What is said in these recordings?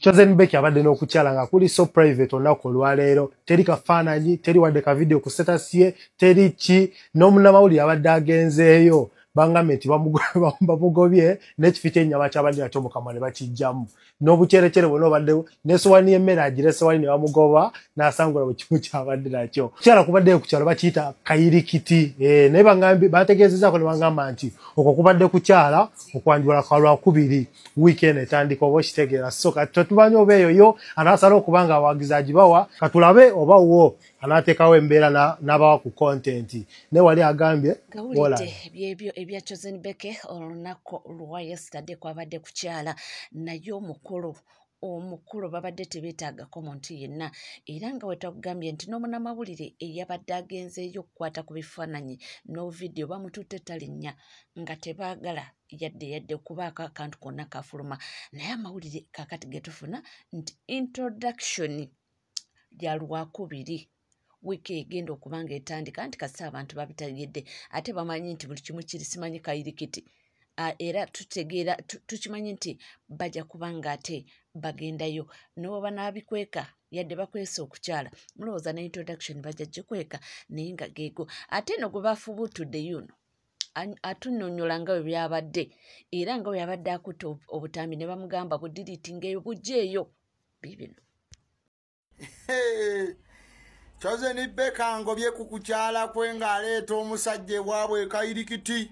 Chosen Becky abadde n'okukyala nga kuli so private olunaku olwaleero, teri kafaananyi, teri wadde ka video ku status ye, teri ki. N'omunnamawulire abadde agenzeeyo bangambye nti bamugobye n'ekifi ky'ennyama kyabadde nakyo mu kamwa ne bakijjamu, n'obucerecere bwonna obadde n'esowani y'emmere agirese wali ne bamugoba n'asangula buli kimu kyabadde nakyo. Kukyala kubaddeyo ku kyalo bakiyita Kayirikiti, naye bangambye bategeezezaako ne bangamba nti okwo kubadde kukyala okwanjula kwa Lwakubiri wiiki eno etandika, oba okitegeera. So kati tetumanyi oba eyo yo anaasala okuba nga awagizi agibawa, katulabe oba wo anaateekawo embeera n'abawa ku content. Naye wali agambye gawulidde byebyo ebya Chosen Becky olunaku lwa yesterday kwabadde kukyala, naye omukulu babadde tebeetaagako muntu yenna, era nga wetwakugambye nti n'omunnamawulire eyabadde agenzeeyo okukwata ku bifaananyi no vidiyo bamututte talinnya nga tebaagala yadde okubaako akantu konna kafuluma. Naye amawulire kaakati ge tufuna nti introduction ya Lwakubiri wiiki egenda okuba nga etandika, nti kasita abantu babitegedde ate bamanyi nti buli kimu kiri simanyi Kayirikiti, era tutegeera tukimanyi nti bajja kuba nga ate bagendayo n'oba banaabikweka yadde bakwesa okukyala, mulowooza ne introduction bajja gikweka, naye nga geego. Ate eno gwe bafubuutudde yuno atunnyonnyola nga bwe byabadde, era nga bwe yabadde akutte obutambi ne bamugamba budiriitinga eyo bujjeeyo biibino. Chosen Becky ngobye ku kukyala kwe ng'aleeta omusajja ewaabwe Kayirikiti.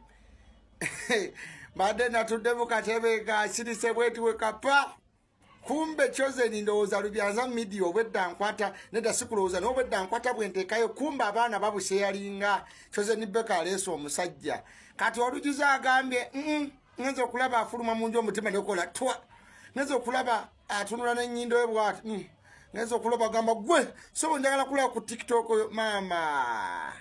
Mbadde natudde mu katebe ng'asirise bweti we kapa. Kumbe Chosen ndowooza Lubyanza Media obwedda nkwata, nedda sikulowooza naye obwedda nkwata bwe nteekayo, kumbe abaana babusheyalinga. Chosen Becky aleese omusajja. Kati olujuzi agambye ngenza okulaba afuluma mu nju omutima nekola twa, ngenza okulaba atunula n'ennyindo ye bw'ati, ngenza okulaba agamba gwe sobo njagala kulaba ku TikTok oyo maama.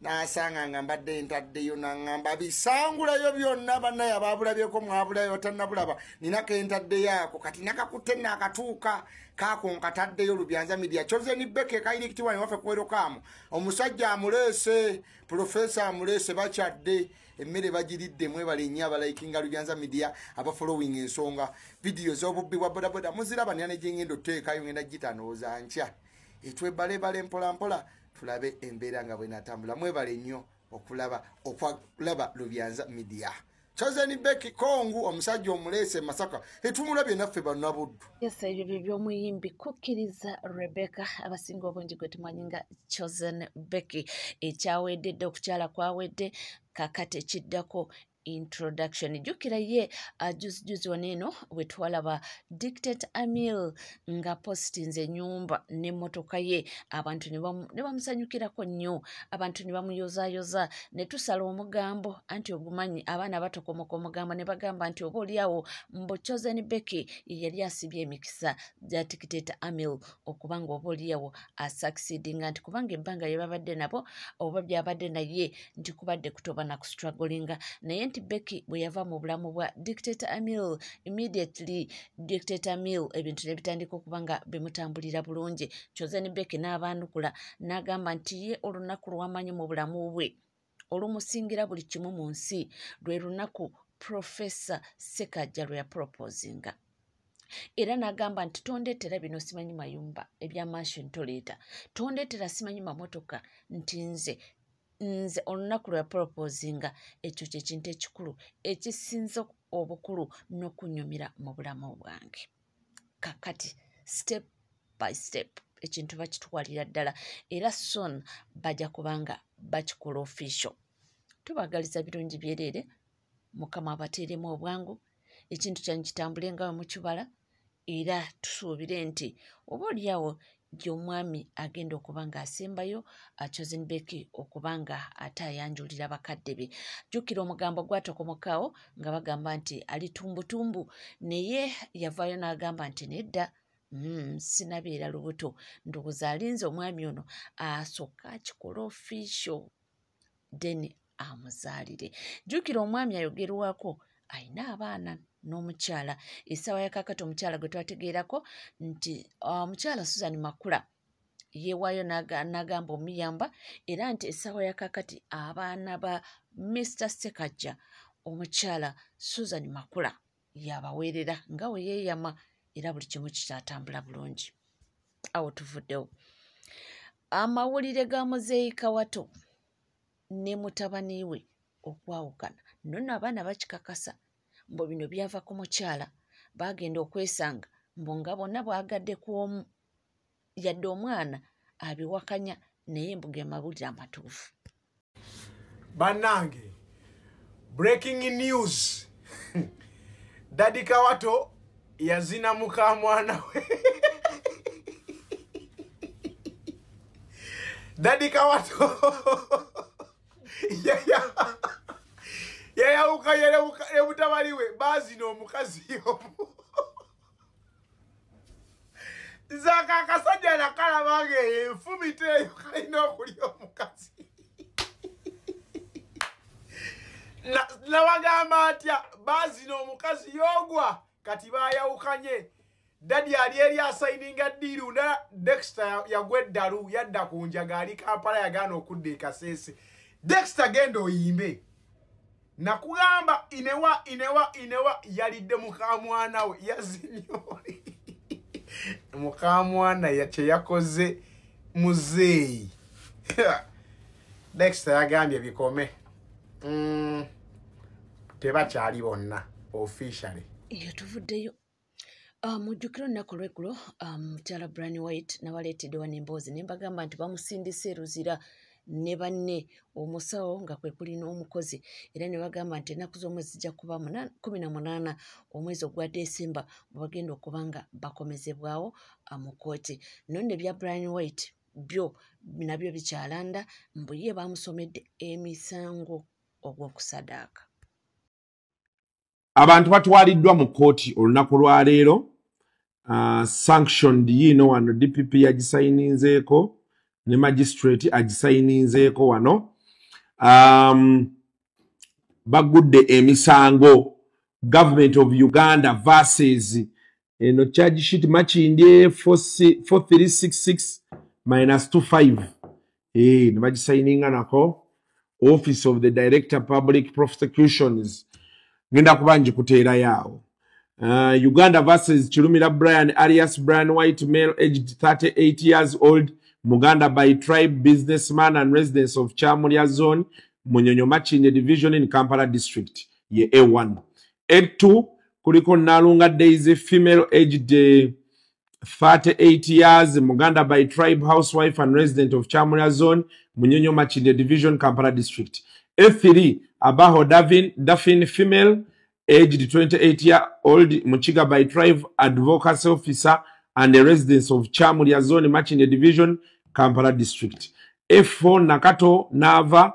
N'asanga nga mbadde ntaddeyo n'aŋŋamba bisangulayo byonna bannaye abaabulabyeko mwabulayo batannabulaba, nina ke ntaddeyo ako kati nakakutte naakatuuka kaako nkataddeyo Lubyanza Media. Chosen Becky Kayirikiti wano waffe kuwerokaamu omusajja amuleese, profesa amuleese, bakyadde emmere bagiridde. Mwebale nnyo abalayikinga Lubyanza Media, abafollowing ensonga, vidiyo z'obubbi bwa bodaboda muziraba, nina ne gye ngenda otuteekayo ngenda gitanooza nkya, etwebalebale mpola mpola tulabe embeera nga bwenatambula. Mwebale nnyo okulaba okwalaba Lubyanza Media. Chosen Becky Kongu omusajja omuleese Masaka etumulabye naffe bannabuddu. Yes, ebyo bye by'omuyimbi kukkiriza Rebecca abasinga obungi gwe tumanyi nga Chosen Becky. Ekyawedde dda okukyala kwawedde, kaakati ekiddako introduction. Jjukira ye juzi wano eno bwe twalaba Dictator Amil nga postinze ennyumba n'emmotoka ye, abantu ne bamusanyukirako nnyo, abantu ne bamuyozaayoza, ne tusala omugambo anti ogumanyi abaana batokomoka omugambo ne bagamba nti oba oliawo mbu Chosen Becky ye yali asibye emikisa gya Dictator Amil okuba nga oba oliawo asucceedinga, nti kubanga ebbanga lye babadde nabo oba byabadde naye nti kubadde kutoba na kustrugglinga, naye nti Becky bwe yava mu bulamu bwa Dictator Amil immediately Dictator Amil ebintu ne bitandika okuba nga bimutambulira bulungi. Chosen Becky n'abaanukula n'agamba nti ye olunaku lw'amanyi mu bulamu bwe olumusingira buli kimu mu nsi lwe lunaku Professor Ssekajja lwe yaproposinga, era n'agamba nti tondeetera bino simanyi mayumba ebya mansion toleeta, tondeetera simanyi mamotoka, nti nze olunaku lwe yaproposinga ekyo kye kintu ekikulu ekisinza obukulu n'okunyumira mu bulamu bwange. Kakati step by step ekintu bakitwalira ddala, era soon bajja kubanga bakikola official. Tubagaliza birungi byereere, Mukama abateeremu obwangu, ekintu kyanyu kitambule nga bwe mukibala, era tusuubire nti oba oliawo gy'omwami agenda okuba ng'asembayo Chosen Becky okuba nga ate ayanjulira bakadde be. Jjukira omugambo gwatokomokaawo nga bagamba nti ali tumbutumbu, naye yavaayo n'agamba nti nedda, sinabeera lubuto, ndowooza alinze omwami ono asooka akikola official then amuzaalire. Jjukira omwami ayogerwako alina abaana n'omukyala. Essaawa ya kaakati omukyala gwe twategeerako nti omukyala Susan Makula yeewaayo n'agamba omuyamba, era nti essaawa ya kaakati abaana ba Mr. Ssekajja omukyala Susan Makula yabaweerera nga we yeeyama Era buli kimu kikyatambula bulungi. Awo tuvuddewo. Amawulire ga Muzeeyi Kawato ne mutabani we okwawukana. Nno abaana bakikakasa mbu bino byava ku mukyala, baagenda okwesanga mbu nga bonna bwagadde ku omu, yadde omwana abiwakanya, naye mbu ge mawulire amatuufu. Bannange, breaking news. Daddy Kawato yazina muka mwana we. Daddy Kawato yayawuka mutabani we, bazina omukazi omu. Nze akasajja nakalaba ng'enfumita eyo kalina okulya omukazi. Nabagamba atya, bazina omukazi yogwa kati bayawukanye. Daddy ali eri asayininga ddiiru ndala. Dexter yagwa eddalu, yadda ku njaga, ali Kampala, yagaana okudda e Kasese. Dexter, genda oyimbe. Nakugamba inewa inewa inewa, yalidde mukamwana we, yazinyoli mukamwana kye yakoze muzeeyi. Dexter yagambye bikome. Tebakyali bonna officially. Eyo tuvuddeyo. Mujjukira olunaku lw'eggulo, mukyala Brian White nabaleetedde wano emboozi ne mbagamba nti bamusindise Luzira ne banne, omusawo nga kwe kuli n'omukozi, era ne bagamba nti ennaku z'omwezi zijja kuba 18 omwezi ogwa Desemba bwe bagenda okuba nga bakomezebwawo mu kkooti. Nno nno ebya Brian White byo nabyo bikyalanda, mbu ye bamusomedde emisango ogw'okusadaaka. Abantu batwaliddwa mu kkooti olunaku lwaleero. Sanctioned yiino wano, DPP yagisayininzeeko ne magistrate agisayininzeeko wano. Bagudde emisango Government of Uganda versus eno charge sheet Makindye 4366 minus 25, ne bagisayininga nako Office of the Director Public Prosecutions. Ngenda kuba njikuteerayo awo. Uganda versus Chirumira Brian alias Brian White, male, aged 38 years old, Muganda by tribe, businessman and resident of Kyamulya Zone, Munyonyo Makindye Division in Kampala District, ye A1. A2 kuliko Nalunga Daisy, female, aged 38 years, Muganda by tribe, housewife and resident of Kyamulya Zone, Munyonyo Makindye Division, Kampala District. A3 Abaho Davin, Daphne, female, aged 28 year old, Muchiga by tribe, advocacy officer and a resident of Kyamulya Zone, Makindye Division, Kampala District. F4 Nakato Nava,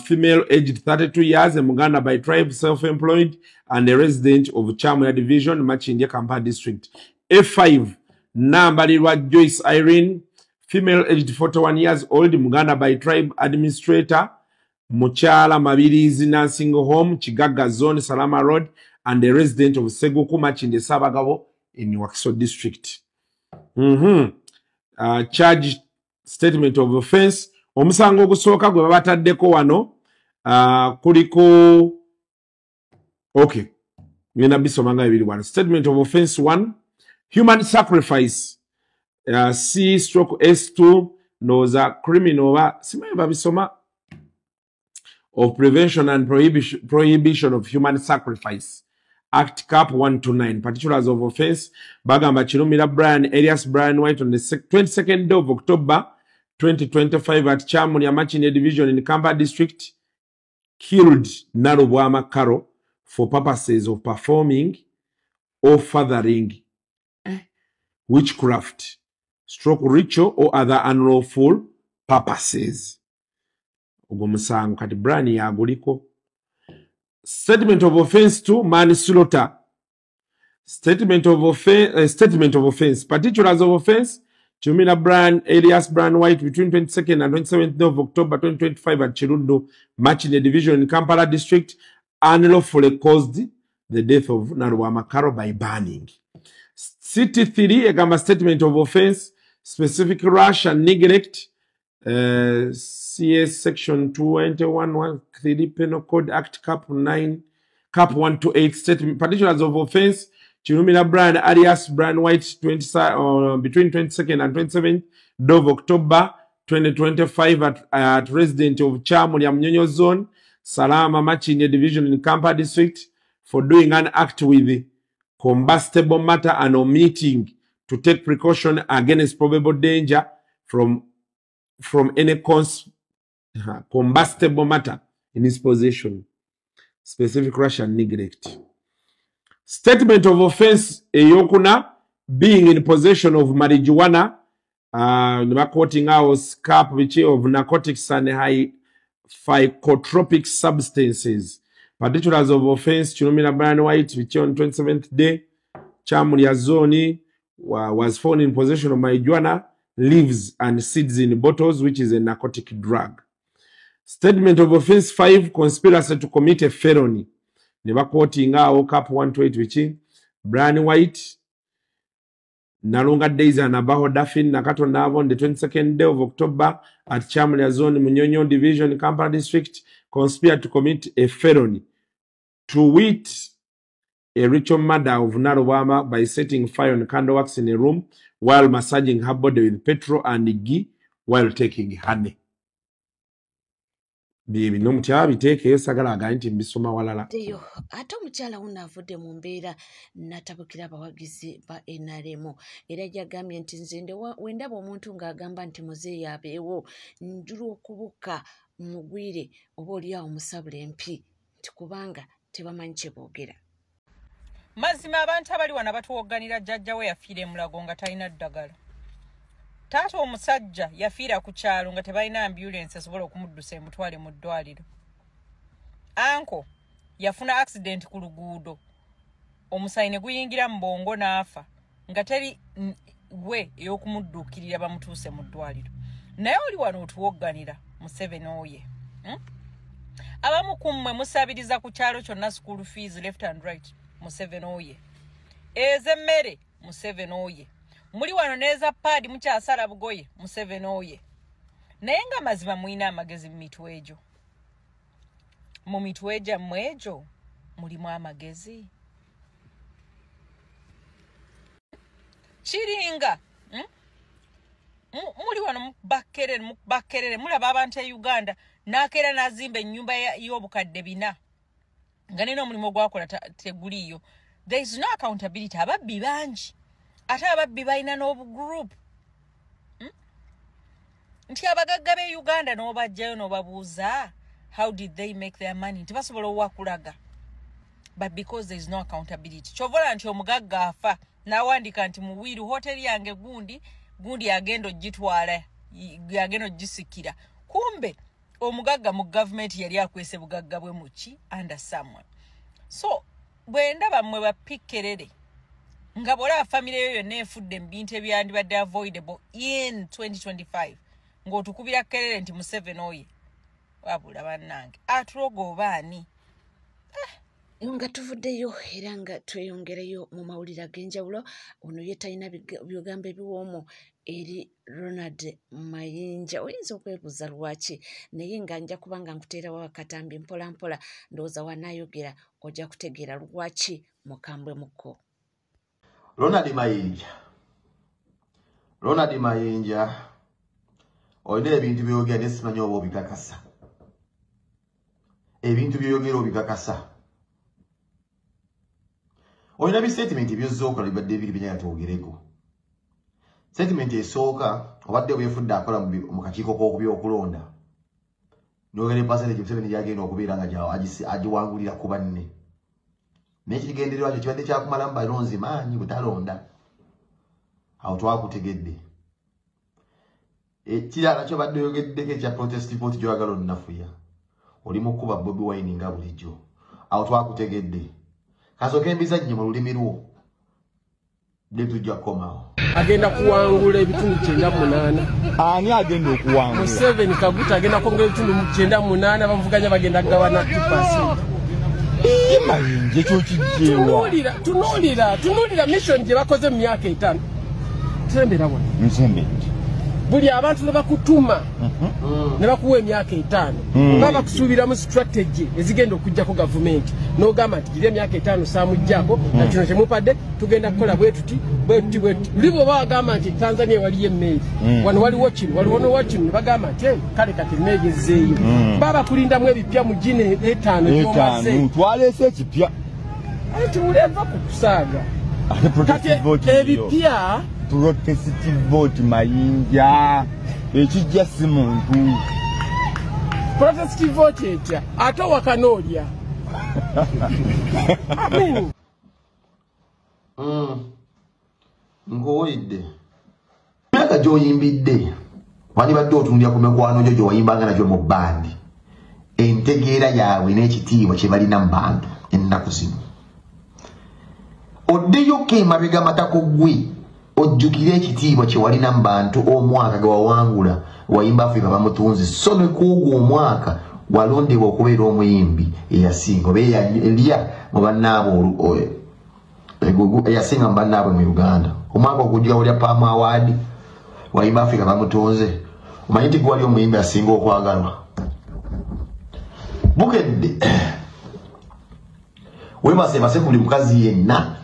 female, aged 32 years, Muganda by tribe, self-employed and a resident of Kyamulya Division, Makindye, Kampala District. F5 Nambalirwa Joyce Irene, female, aged 41 years old, Muganda by tribe, administrator, Muchala Mabirizi Nursing Home, Chigaga Zone, Salama Road, and a resident of Seguku Makindye Sabagabo in Wakiso District. Charge statement of offense. Omusango ogusooka gwe babataddeko wano, kuliko, okay, ngenda bisoma nga bibiri wano. Statement of offense 1, human sacrifice, C/S2, ndowooza criminal oba simanyi babisoma, of Prevention and Prohibition of Human Sacrifice Act Cap 129. Particulars of offense, bagamba Chirumira Brian alias Brian White on the 22nd of October 2025 at Kyamulya Makindye Division in Kampala District killed Nalubwama Karo for purposes of performing or furthering witchcraft, stroke ritual or other unlawful purposes. Ogwo musango kati Brian yaguliko. Statement of offense to manslaughter. Statement of offense, statement of offense. Particulars of offense. Chirumira Brian alias Brian White between 22nd and 27th of October 2025 at Kiruddu, Makindye Division in Kampala District, unlawfully caused the death of Nalubwama Karo by burning. CT3 egamba statement of offense, specific rash and neglect, CS section 21.13 Penal Code Act Cap 9 Cap 128. Statement particulars of offense. Kirumira Brian alias Brian White between 22nd and 27th of October 2025 at resident of Kyamulya Munyonyo Zone, Salama Makindye Division in Kampala District for doing an act with combustible matter and omitting to take precaution against probable danger from any combustible matter in his possession. Specific Russian neglect. Statement of offense eyokuna, being in possession of marijuana, quoting our scalp of narcotics and high psychotropic substances. Particulars of offense, Kirumira Brian White, which on 27th day, Kyamulya Zone, was found in possession of marijuana, leaves and seeds in bottles, which is a narcotic drug. Statement of offense 5, conspiracy to commit a felony. Never quoting our cap 128, which Brian White, Nalunga Daisy and Abaho Daffin Nakato Navo on the 22nd day of October at Kyamulya Zone, Munyonyo Division, Kampala District, conspired to commit a felony, to wit, a ritual murder of Nalubwama by setting fire on candle wax in a room while massaging her body with petrol and ghee while taking honey. Bino mutyaba biteekeyo sagala agaye nti mbisoma walala. Deyo ate omukyala wuno avudde mu mbeera n'atabukira abawagizi ba NRM era yagambye nti nze wendaba omuntu ng'agamba nti muzeeyi abeewo njula okubuka mugwire oba oliawo musabula empi nti kubanga tebamanyi kye boogera. Mazima abantu abali wano batuwogganira jjajja we yafiira e Mulago nga talina ddagala. Taata omusajja yafiira ku kyalo nga tebalina ambulensi esobola okumuddusa emutwale mu ddwaliro. Anko yafuna accident ku luguudo, omusaayi ne guyingira mu bwongo n'afa nga teri gwe ey'okumudduukirira bamutuuse mu ddwaliro. Naye oli wano otuwogganira Museveni oye. Abamu ku mmwe musabiriza ku kyalo kyonna school fees left and right. Museveni oye. Ez'emmere Museveni oye. Muli wano n'eza paadi mukyasala bugoye Museveni oye. Naye nga mazima mulina amagezi mu mitwe egyo. Mu mitwe gyammwe egyo mulimu amagezi. Kiringa muli wano mubakkerere mulaba abantu e Uganda n'akeera n'azimba ennyumba y'obukadde 4 nga nina omulimu gwakola teguliiyo. There is no accountability. Ababbi bangi. Ate ababbi balina n'obugroup. Nti abagagga b'e Uganda n'obajjayo n'obabuuza how did they make their money? Nti basobola owakulaga. But because there is no accountability. Ky'ovola nti omugagga afa n'awandiika nti mu wiiru hoteri yange gundi gundi yagenda ogitwala yagenda ogisikira. Kumbe omugagga mu gavumenti yali akwese bugagga bwe muki under someone. So bwe ndaba mmwe bapikerere nga bw'olaba famire yo yonna efudde mu bintu ebyandibadde avoidable in 2025 ng'otukubira kerere nti Museveni oye, wabula bannange atuloga oba ani? Nga tuvuddeyo era nga tweyongereyo mu mawulire ag'enjawulo. Ono ye talina bigambo ebiwoomu eri Ronald Mayinja. Oyinza okwebuuza lwaki, naye nga nja kuba nga nkuteerawo akatambi mpola mpola, ndowooza wanaayogera ojja kutegeera lwaki mukambwe mukko. Ronald Mayinja, Ronald Mayinja, olina ebintu by'oyogera naye simanyi oba obikakasa. Ebintu by'oyogera obikakasa. Olina bi statement by'ozze okola bibadde bibiri bye twogereko. Statement esooka obadde weefudde akola mu kakiiko k'okubyokulonda. N'ogera percentage Museveni gy'agenda okubeera nga agiwangulira ku banne. Naye ekigendererwa kyo kibadde kyakumalamu balonzi maanyi butalonda. Awo twakutegedde. Ekirala ky'obadde oyogeddeko ekya protest vote gy'oyagala onnafuya. Oli mu kkuba Bobi Wine nga bulijjo. Awo twakutegedde. Kasooke embizannyo mu lulimi lwo. Ne tujja kukomawo. Agenda kuwangula ebitundu 98. Ani agenda okuwangula? Museveni Kaguta agenda kuwangula ebitundu 98, abamuvuganya bagenda kugawana 2%. Mayinja ekyo kijjeewa. Tunuulira mission gye bakoze mu myaka 5. Tusembera wano. Nsembedde. Buli abantu ne bakutuma ne bakuwa emyaka 5 baba bakusuubiramu strategy ezigenda okujjako gavumenti n'ogamba nti giri emyaka 5 saamuggyako na kino kyemupadde tugenda kukola bwe tuti bwe tuti bwe tuti. Luli bw'oba wagamba nti Tanzania waliyo emmeeri, wano waliwo kino, waliwo nowa kino, ne bagamba nti kale kati emmeeri ezzeeyo. Baba bakulindamu ebipya mu gino 5 gy'omaze. Twaleese ekipya. Anti muleva ku kusaaga. Kati ebipya protest vote Mayinja ekijja si muntu. Protest vote etya ate wakanoolya. Amen. Nkuwulidde emyaka gy'oyimbidde wandibadde otundira ku mikwano gyo gye wayimbanga nagyo mu bbandi, entegeera yaabwe n'ekitiibwa kye balina mu bantu ennaku zino. Oddeyo emabega matako gwe ojjukire ekitiibwa kye walina mu bantu omwaka gwe wawangula wayimba Afrika bamutunzi, so ne kwogwo omwaka walondebwa okubeera omuyimbi eyasinga oba eyalya mu bannaabwe, eyasinga mu bannaabwe mu Uganda. Omwaka ogujja olya Palm Award wayimba Afrika bamutunze, omanyi nti gwe wali omuyimbi asinga okwagalwa. Bukedde weebase buli mukazi yenna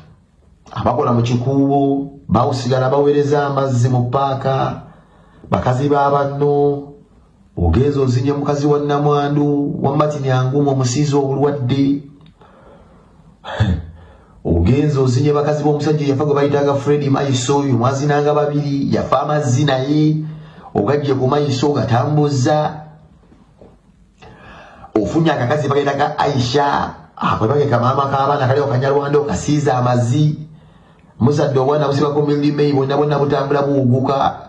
abakola mu kikuubo, bawusigala baweereza amazzi mu paaka, bakazi ba banno, ogenza ozinya mukazi wa nnamwandu wa Martin Angumu omusiizi obulwadde, ogenza ozinya bakazi b'omusajja yafa gwe bayitanga Fred Maiso, oyo mwazinanga babiri yafa amazzi naye ogajje ku Maiso gatambuza, ofunye akakazi bagayitanga Aisha akwebage kamaama k'abaana kaliwo Kanyarwanda okasiiza amazzi, muzadde obwana busibako milime bonna bonna butambula buwuguka.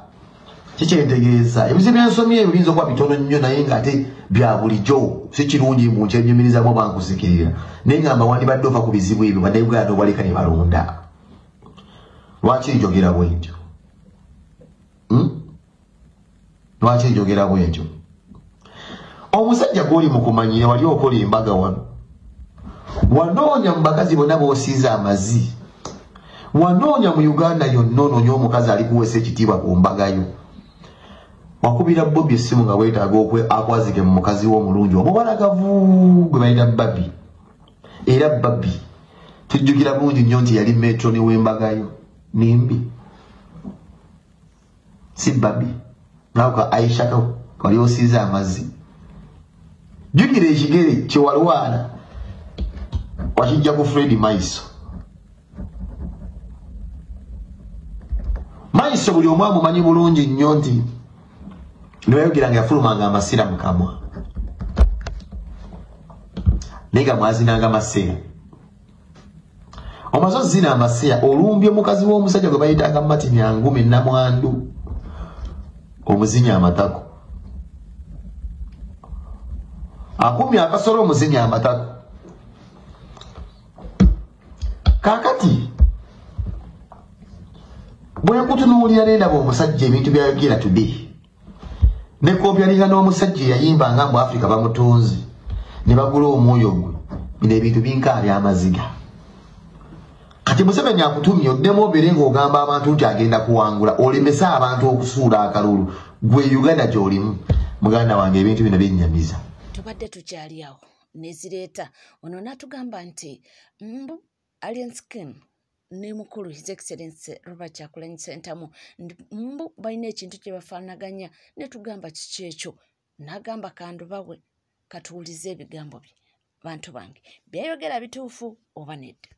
Kikyentegeeza ebizibu byensomye ebyo biyinza okuba bitono nnyo naye ng'ate bya bulijjo, si kirungi mu nkyenyumirizamu oba nkusikirira, naye ngamba wandibadde ova ku bizibu ebyo Bannayuganda obaleka ne balonda. Lwaki njogera bwe ntyo? Lwaki njogera bwe ntyo? Omusajja gw'oli mu kumanyira wali okola embaga wano, wanoonya mu bakazi bonna b'osiiza amazzi, wanoonya mu Uganda yonna onoonya omukazi alikuweesa ekitiibwa ku mbaga yo. Wakubira Bobi essimu nga weetaaga akwazike mu mukazi we omulungi omubalagavu gwe bayita Babi. Era Babi tujjukira bulungi nnyo nti yali metroni w'embaga yo nimbi, si Babi nawe ka Aisha ko wali osiiza amazzi. Jjukira ekigere kye walwala wakijja ku Fred Maiso. Maiso buli omu amumanyi bulungi nnyo nti nibayogera nga yafulumanga amasira mu kamwa, naye nga mwazinanga maseya. Omaze ozina amaseya olumbye mukazi w'omusajja gwe bayitanga Martin Angume nnamwandu, omuzinya amatako, akumye akasolo omuzinya amatako. Kaakati bwe nkutunuulira ne ndaba omusajja ebintu by'ayogera today, ne kompyalinga n'omusajja eyayimbanga mu Afrika bamutunzi ne bagula omwoyo gwe, bino ebintu binkaabya amaziga. Kati Museveni akutumye oddemu obeere ng'ogamba abantu nti agenda kuwangula, olemese abantu okusuula akalulu. Gwe Uganda gy'olimu muganda wange, ebintu bino binnyamiza. Tubadde tukyali awo nezireeta ono n'atugamba nti mbu Alien Skin ne mukulu His Excellency Robert Kyagulanyi Ssentamu mbu balina ekintu kye bafaanaganya, ne tugamba kiki ekyo, n'agamba kandubawe katuwulize ebigambo bye. Bantu bange byayogera bituufu oba nedda?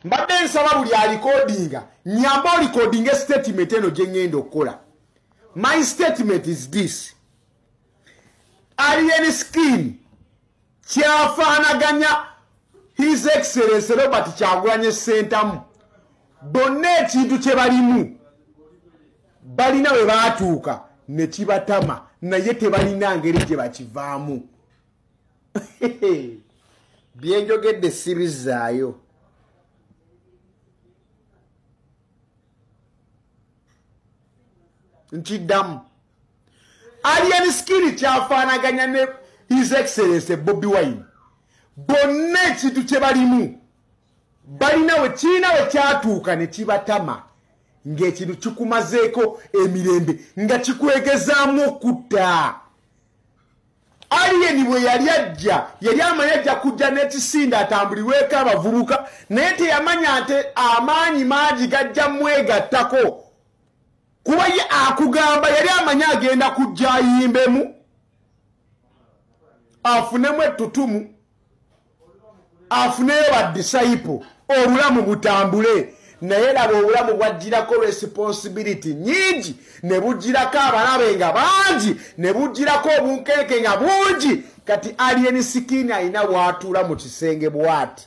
Mbadde nsaba buli alikodinga nyamba olikodinga statement eno gye ŋŋenda okukola. My statement is this: Alien Skin kyafaanaganya His Excellency Robert Kyagulanyi Ssentamu, bonna ekintu kye balimu balina we baatuuka ne kibatama, naye tebalina ngeri gye bakivaamu. Byenjogedde sibizaayo. Nkiddamu, Alien Skin kyafaanaganya ne His Excellency Bobi Wine, bonna ekintu kye balimu balina we kiina we kyatuuka ne kibatama, Ng'ekintu kikumazeeko emirembe, nga kikwegezaamu okutta. Alien bwe yali ajja, yali amanyi ajja kujja n'ekisinde atambulirweko abavubuka, naye teyamanya nti amaanyi mangi gajja mwegattako. Kuba ye akugamba yali amanyi agenda kujja ayimbemu, afunemu ettutumu, afuneyo badisciple, obulamu butambule. Naye laba obulamu bwajjirako responsibility nyingi, ne bujjirako abalabe nga bangi, ne bujjirako obunkenke nga bungi. Kati Alien Skin alina bw'atuula mu kisenge bw'ati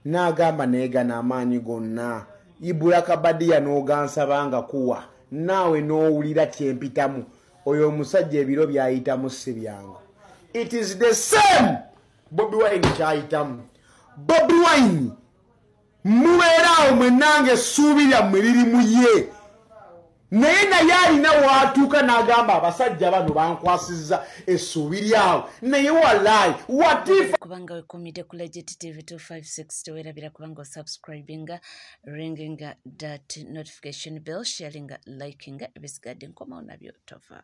n'agamba, naye gano amaanyi gonna Ibula Kabadiya n'ogansaba nga kuwa, naawe n'owulira kyempitamu. Oyo omusajja ebiro by'ayitamu si byangu. It is the same Bobi Wine ky'ayitamu. Bobi Wine mubeera awo mwenna essuubi lyammwe liri mu ye, naye alina waatuuka n'agamba abasajja bano bankwasizza essuubi lyawo, naye wallahi watifa. Kubanga wekumidde ku Legit TV 256, tewerabira kubanga osubscribinga, ringinga that notification bell, sharinga, likinga. Ebisigadde nkomawo nabyo, tova.